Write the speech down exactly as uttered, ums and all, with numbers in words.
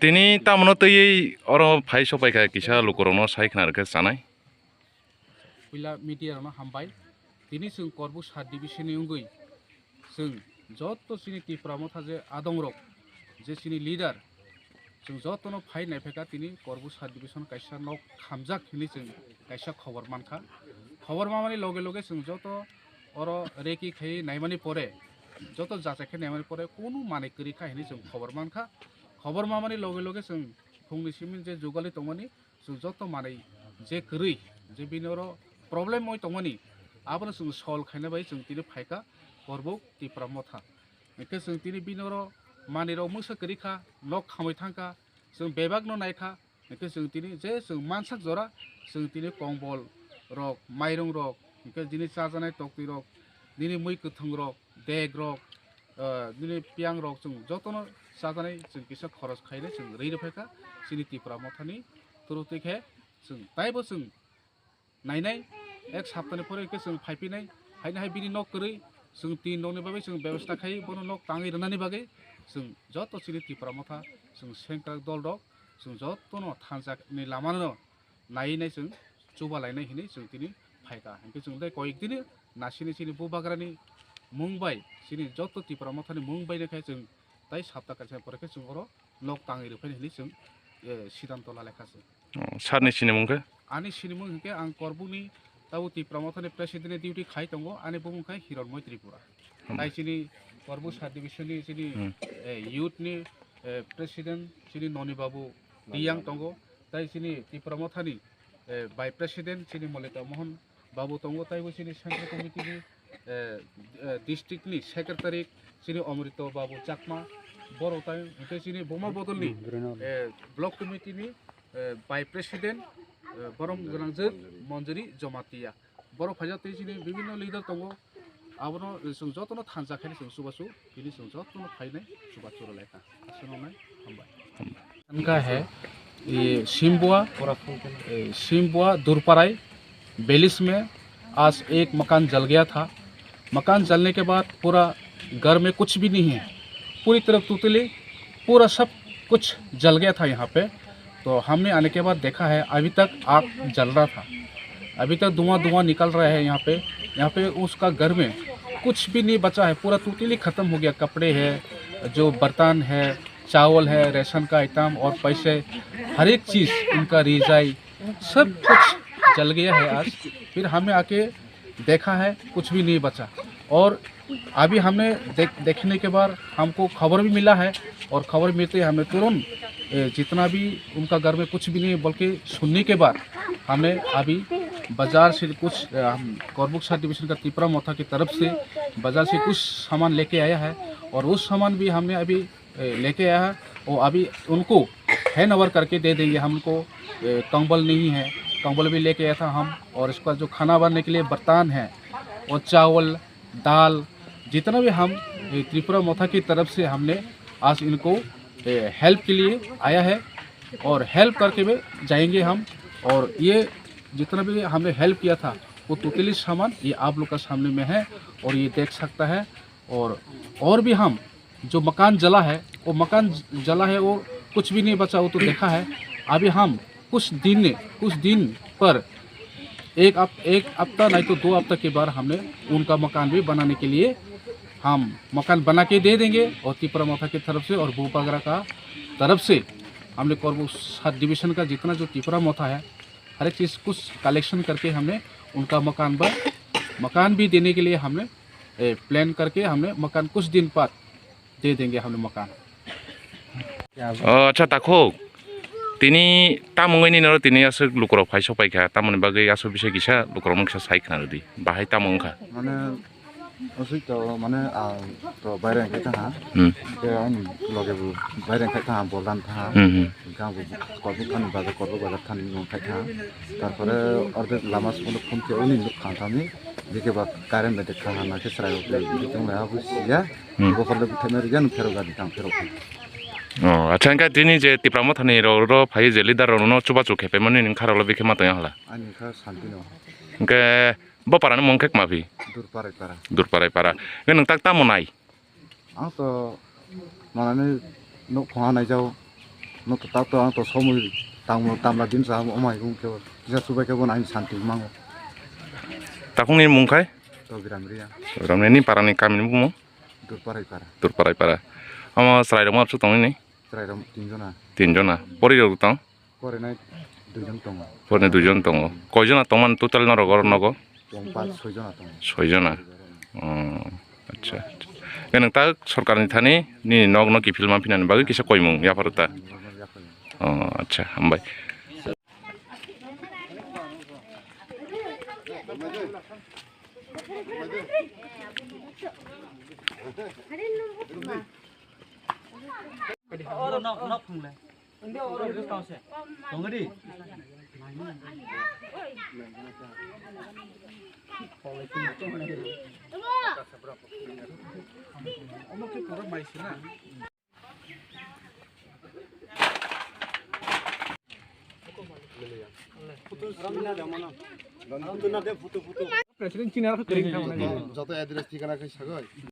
Tini tamono twiwi oro phai sopaikha kisa lukurokno sai khna rwkhe chanai. Puila media rokno hambai. Tini chwng Korbuk sub division ni wngwi chwng joto chini Tipra Motha je adongrok, je chini leader, chwng jotono phai naiphaikha tini Korbuk sub division kaisa nok khamjak hinwi chwng kaisa khobor mankha. Khobor mamani loge loge chwng joto oro reki khai naimani pore, joto jachai khe naimani pore kunu manwi kwrwi kha hinwi chwng khobor mankha. Khobor mamani loge loge chwng phungni simi je jugali tongmani, chwng joto manwi je kwrwi, je bini oro problem oi tongmani, abono chwng solve khaina bai chwng tini phaikha Korbuk Tipra Motha. Hinkhe chwng tini bini oro manwirok mungsa kwrwi kha, nok khamwi thangkha, chwng bebakno naikha, hinkhe chwng tini je chwng mansak jora, chwng tini kombol rok, mairung rok, hinkhe jini chajanai toktwi rok, nini mui kwthwng rok, bag rok, ah, nini piyang rok chwng jotono chajanai chwng kisa khoros khainai chwng rwi rwphaikha chini Tipra Mothani through twi khe chwng taibo chwng nainai ek saptani pore khe chwng phaiphinai haino hai bini nok kwrwi chwng tin rokni bagwi chwng bebostha khai bono nok tangwi rwnani bagwi chwng joto chini Tipra Motha chwng sengkrak dol rok chwng jotono thansa ni lamano naiwi nai chwng chuba lainai hinwi chwng tini phaikha. Hinkhe chwng tei koyek dini nasini chini bubagrani mung bai chini joto Tipra Mothani mung bai khe chwng tei sapta kaisa pore khe chwng oro nok tangwi rwphani hinwi chwng, eh, sidanto lalaikha chwng. Oh, sir ni sinimung khe? Ani sinimung hinkhe ang Korbukni tabo Tipra Mothani president ni duty khai tongo, ani bumung khe Hironmoi Tripura. Hmm. Tai chini Korbuk sub division ni chini, Hmm. eh, youth ni, eh, president chini Noni Babu Tiyang tongo, tai chini Tipra Mothani, eh, vice president chini Molita Mohon Babu tongo, taibo chini central committee ni, eh, eh, district ni secretary chini Omrito Babu Chakma, borok tai hinkhe chini Boma Bodol ni, eh, block committee ni, eh, vice president, eh, borom gwnangjwk Monjuri Jomatia. Borok phaijak tei chini bibinno leader tongo. Abono chwng jotono thansa khaini chwng chubachu, bini chwng jotono phainai chubachu rwlaikha. Aswk nongnai, hambai. इनका है, ये सिम्बुआ, ए, सिम्बुआ दुरपराई बेलिस में आज एक मकान जल गया था। मकान जलने के बाद पूरा घर में कुछ भी नहीं है, पूरी तरफ टोटली पूरा सब कुछ जल गया था यहाँ पे। तो हमने आने के बाद देखा है, अभी तक आग जल रहा था, अभी तक धुआं धुआं निकल रहा है यहाँ पे। यहाँ पे उसका घर में कुछ भी नहीं बचा है, पूरा टोटली ख़त्म हो गया। कपड़े है, जो बर्तन है, चावल है, राशन का आइटम और पैसे, हर एक चीज़ उनका रिजाई, सब कुछ जल गया है आज। फिर हमने आके देखा है, कुछ भी नहीं बचा। और अभी हमने देख-, देखने के बाद हमको खबर भी मिला है, और खबर मिलते ही हमने तुरंत, ए, जितना भी उनका घर में कुछ भी नहीं, बल्कि सुनने के बाद हमने अभी बाजार से कुछ, ए, हम कोरबुक सब डिवीजन का तिपरा मोथा की तरफ से बाजार से कुछ सामान लेके आया है, और उस सामान भी हमने अभी ए, लेके आया है, वो अभी उनको हैंड ओवर करके दे देंगे। हमको, ए, कंबल नहीं है, कंबल भी लेके आया था हम, और इसका जो खाना बनाने के लिए बर्तन है, और चावल, दाल, जितना भी हम, ए, त्रिपुरा मोथा की तरफ से हमने आज इनको, ए, हेल्प के लिए आया है, और हेल्प करके भी जाएंगे हम। और ये जितना भी हमने हेल्प किया था, वो टोटली सामान ये आप लोग का सामने में है, और ये देख सकता है। और, और भी हम जो मकान जला है, वो मकान ज-, जला है, वो कुछ भी नहीं बचा, वो तो देखा है। अभी हम कुछ दिन, कुछ दिन पर एक हफ-, एक हफ्ता नहीं तो दो हफ्ता के बाद हमने उनका मकान भी बनाने के लिए हम मकान बना के दे देंगे, और तिपरा मोथा की तरफ से और बुबागरा का तरफ से हमने कोरबुक सब डिवीजन का जितना जो तिपरा मोथा है, हर एक चीज़ कुछ कलेक्शन करके हमने उनका मकान पर, मकान भी देने के लिए हमने ए, प्लान करके हमने मकान कुछ दिन बाद दे देंगे हमने मकान। O, acha, takhuk. Tini tamungwi nini oro tini aswk lukurok phai sopaikha, tamoni bagwi aswk bisai kisa lukurokno kisa sai khna rwdi. Bahai tamo wngkha? Mane, aswk to, mane, ah, to baire wngkhe tangha. Hmm. Khe ani loge bo baire wngkhe tangha, boldan tangha. Hmm, hmm. Hwnkhe ang bo Korbuk thani bajar, Korbuk bajar thani wngkhe tangha. Tarpore ordek lama songno phone khe uni nuk kha thani. Bike ba current bai de kha hana khe chwrai rok bai bike wng lai abo siya. Hmm. Bokhorle bwthaima rwya nwng pherok gari tang pherok. O, acha, hwnkhe tini je Tipra Mothani rok ro phai je leader rok no chubachu khe paimani nwng kha rok le bikhe ma tong ya hala? Ani kha santi no. Hwnkhe bo para ni mung khe kma phi? Durparai para. Durparai para. Hwnkhe nwng tak tamo nai? Ang to manani nuk khonga naijao. No to tak to ang to somoi tangmo tamla din sa omo hai kung kebo. Kisa subai kebo nang santi mango. Takungni mung khai? To Biram Riya. Ramne ni parani kamini bumo? Durparai para. Durparai para. Omo chwrai rok mapsu tongni ni? Chwrai rok tin jona. Tin jona. Pori rok tong? Pori nai dui jon tongo. Pori nai dui jon tongo. Koi jona tongman total norok oro nogo? Tong pas soi jona tongo. Soi jona. Oh, acha, acha. Nang tak sorkar ni thani ni nog no kiphil ma phinani bagwi kisa koimung yapharo ta. Oh, acha, hambai. President chini aro kwrwi kha mwnai. Joto address thikana khai sagoi.